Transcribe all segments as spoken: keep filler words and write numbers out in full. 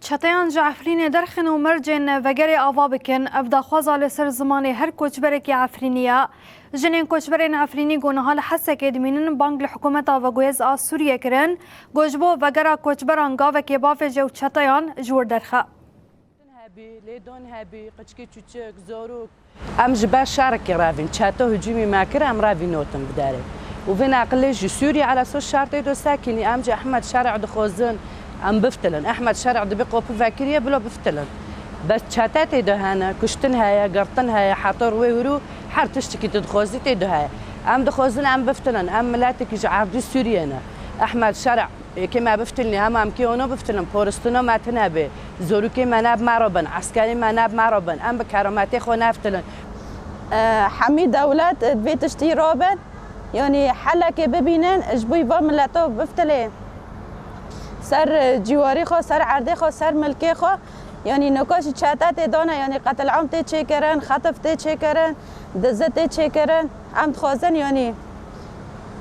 Çeteyan ji Efrînê derxin û mercên vegerê ava bikin. Ev daxwaza li ser zimanê her koçberekî Efrînî ye. Jinên koçberên Efrînî ku niha li Hesekê dimînin, bang li hikûmeta veguhêz a Sûriyê kirin, ku ji bo vegera koçberan gavekê bavêje û çeteyan ji wir derxe. Hebî, lêdon hebî, qiçkî çûçik, zorûk. Em ji ber şerekê revîn. Çeto hicûmî me kir, em revî notin bi derê. Û vê neqilê ji Sûriyê ala sor şertê do sekînî. Em ji Ehmed Şerî dixwazin, em biftilin. Ehmed Şerî dibê qopî vekiriye, bila biftilin. Bes çete tê de hene, kuştin heye, girtin heye, heta wê hûrû her tiştekî tu dixwazî tê de heye. Em dixwazin, em biftilin. Em miletekî ji erdî Sûriyê ne. Ehmed Şerî Êkê me biftilnî, hema em kê ono biftilin, poristino me tune bê, zorûkê me ne bi me re bin, eskerê me ne bi me re bin, em bi kerametê xwe neftilin. E, hemî dewlet, e, vê tiştî rabin, yanî helekê bibînin, ji bo va mileto biftilê. Ser, e, cîwarî xwe, ser erdê xwe, ser milkê xwe, yanî nika jî çete tê dane, yanî qetil'am tê çêkirin, xetif tê çêkirin, dizi tê çêkirin. Em dixwazin, yanî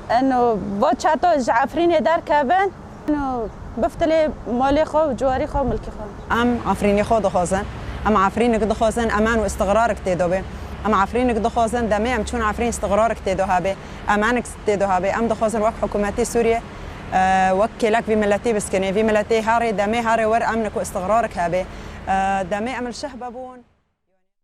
Eno va çeto ji Efrînê derkevin, eno biftilê malê xwe û ciwarî xwe û milkê xwe. Em Efrînê xwe dixwazin. Em Efrînik dixwazin, emen û istiqrarik tê de be. Em Efrînik dixwazin, demê em çûn Efrîn istiqrarik tê de hebe. Emenik tê de hebe. Em dixwazin wek hikûmetê Sûriyê, e, wek kêlek vî miletê biskinê. Vî miletê herê, demê herê wer emnik û istiqrarik hebe. E, demê em li şeh bebûn.